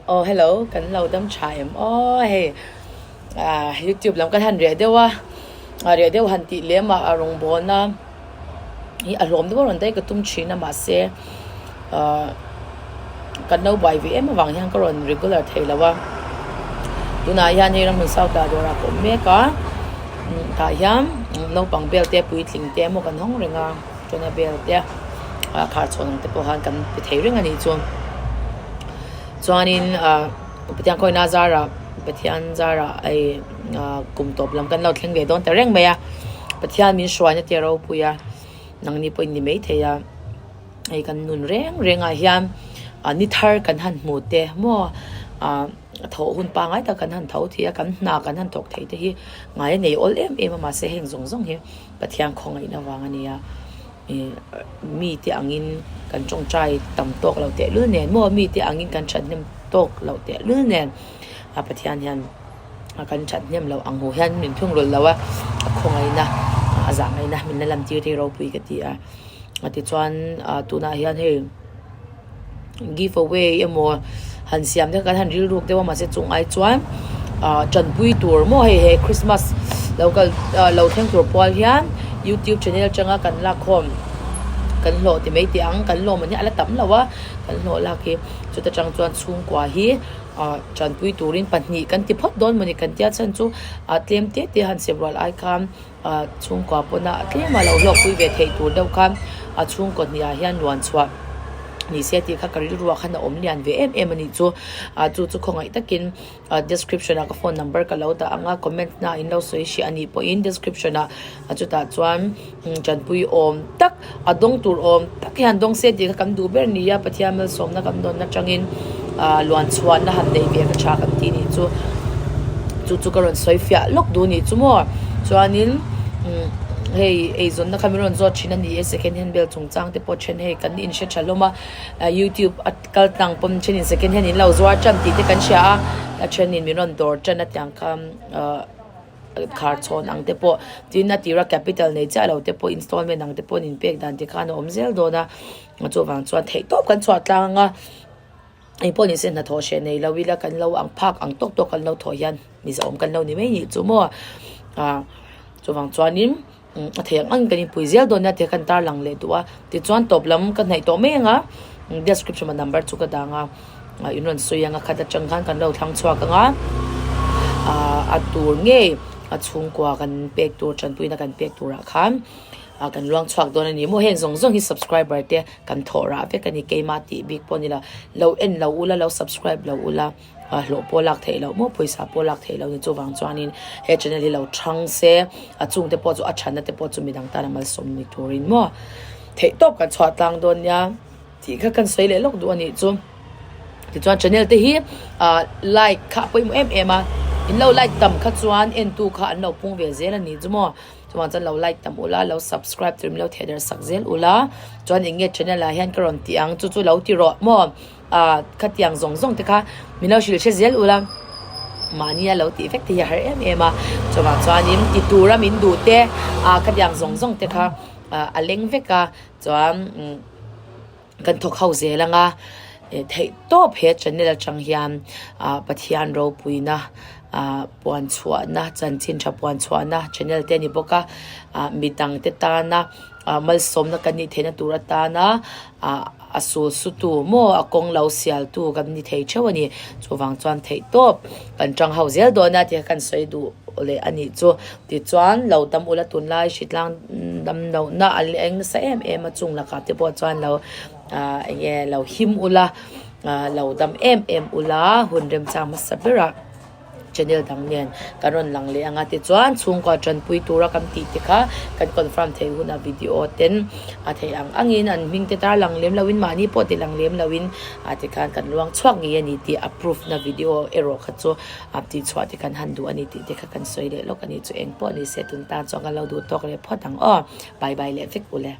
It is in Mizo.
Aw hello kan lo dam tha em aw hei ah youtube lam kan han reh deuh a ah reh deuh han tih lem a a rawngbawlna hi a hlawm deuh a rawn daih ka tum thin a mahse ah kan lo buai ve em avang hian ka rawn regular thei lo a tunah hian hei ramhmun south ah dawrah ka awm mek a tah hian naupang bel te puitling te emaw kan hawng reng a. Tuna bel te a khar chhawn ang te pawh khan kan pe thei reng a nih chu. Chuanin ah Pathian khawina zarah Pathian zarah hei ah kum tawp lam kan lo thleng ve dawn ta reng mai a. Pathian min hruaina te a ropui a, nangni pawh in ni maithei a. Hei kan nun reng rengah hian ah ni thar kan han hmu te maw ah thawh hun pangngai tak kan han tho thei a, kan hna kan han thawk thei te hi ngai a nei awl em em a mahse heng zawng zawng hi. Pathian khawngaihna vang a nia, ih mite angin kan tawngtai tam tawk lo tehlul nen maw mite angin kan thathnem tawk lo tehlul nen a Pathian hian a kan thathnem loh ang hu hian min thungrulh lo a, a khawngaihna a zahngaihna min la lam tir thei ropui ka ti a, tichuan tunah hian hei. Give away emaw han siam te kan han rilruk deuh a mahse chung ai chuan ah tanpui tur maw hei he Christmas lo kal ah lo thleng tur pual hian youtube channel atanga kan lak khawm kan hlawh ti mai teh ang kan lawm an hi a la tam lo a kan hlawh lak hi chuta tang chuan chhungkua hi ah tanpui turin pahnih kan ti phawt dawn mawni kan tia chhan chu ah tlem te te han sep rual ai khan. Ah chhungkua pawna tlema lo hlawkpui ve theih tur deuh khan a chhungkaw hniah hian luan chhuah ni se tih kha ka rilruah khan a awm lian ve em em a nih chu. Ah chu chu khawngaih takin ah description ah ka phone number ka lo dah ang a comment na in lo sawi hrih a nih pawhin description ah chutah chuan tanpui awm tak a dawng tur awm tak hian dawng se tih kha kan duh ber nia Pathian malsawmna kan dawn atangin ah luan chhuahna han neih ve ka tha kan tih nih chu chu chu ka rawn sawi fiah lawk duh nih chu maw chuanin umm hei eizawnna kha min rawn zawt thin a ni e second hand bel chungchang te pawh then hei kan inhre tha hlawm a ah youtube a kal tlang pawn thenin second hand in lo zuar tan tih te kan hria a a thenin min rawn dawr tan a tiang kha ah. Khar chhawn ang te pawh tin a tira capital nei chiah lo te pawh installment ang te pawh an inpek dan te khan a awm zel dawn a chuvang chuan theih tawp kan chhuah tlang a engpawh ni se hnathawh hreh nei lo ila kan lo ang phak ang tawk tawk kan lo thawh hian mizoram kan lo ni mai nih chu maw ah chuvang chuanin A thei ang angin kan inpui zel dawn nia tih kha kan tarlang leh duh a. Tichuan tawp lam ka hnaih tawh mai ang a, description ah number chu ka dang a, in rawn sawi ang a khat atang khan kan lo thlang chhuak ang a, a tur ngei a chhungkua kan pek tur tanpuina kan pek turah khan kan luang chhuak dawn a ni maw. Heng zawng zawng hi subscriber te kan thawh rah vek a ni keimah tih bik pawh a ni lo, lo en lo ula lo subscribe lo ula. hlawh pawh lak theih loh maw pawisa pawh lak theih loh ni chuvang chuanin he channel hi lo thang se a chungte pawh chu a thatna te pawh chu midang tana malsawm ni turin maw theih tawp kan chhuah tlang dawn nia tih kha kan sawi leh lawk duh a nih chu tichuan channel te hi ah like kha a pawimawh em em a in lo like tam kha chuan entu kha an lo pung ve zel a nih chu maw chuvang chuan lo like tam ula lo subscribe tur min lo theh der sak zel ula chuan eng nge channel ah hian ka rawn tih ang chu chu lo ti rawh maw. Ah khatiang zawng zawng te kha min lo hrilh hre zel ula mahni a lo tih vek te hi a har em em a chuvang chuanin ti tura min duh te ah khatiang zawng zawng te kha ah a leng vek a chuan umm kan thawk ho zel ang a eh theih tawp he channel atang hian ah Pathian ropuina ah puan chhuahna chanchin tha puan chhuahna channel te a ni bawk a ah midang te tana ah malsawmna kan nih theihna tur atana ah. A sul sutu maw a kawng lo sialtu kan ni thei theuh a ni. Chuvang chuan theih tawp kan tang ho zel dawn a tih kha kan sawi duh leh a nih chu. Tichuan lo dam ula tunlai hritlang dam lohna a leng nasa em em a chung lakah te pawh chuan lo ah eng nge lo him ula ah lo dam em em ula hun remchang hmasa berah. Channel dang nen kan rawn lang leh ang a tichuan chhungkua tanpui tura kan tih te kha kan confirm theih hunah video ten a theih ang angin an hming te tar lang lem loin mahni pawh ti lang lem loin ah tikhan kan luang chhuak ngei a ni tih a proof na video erawh kha chu a tih chhuah te kan han duh a ni tih te kha kan sawi leh lawk a ni chu eng pawh ni se tun tan chuan kan lo duh tawk leh phawt ang aw bye bye leh vek ule.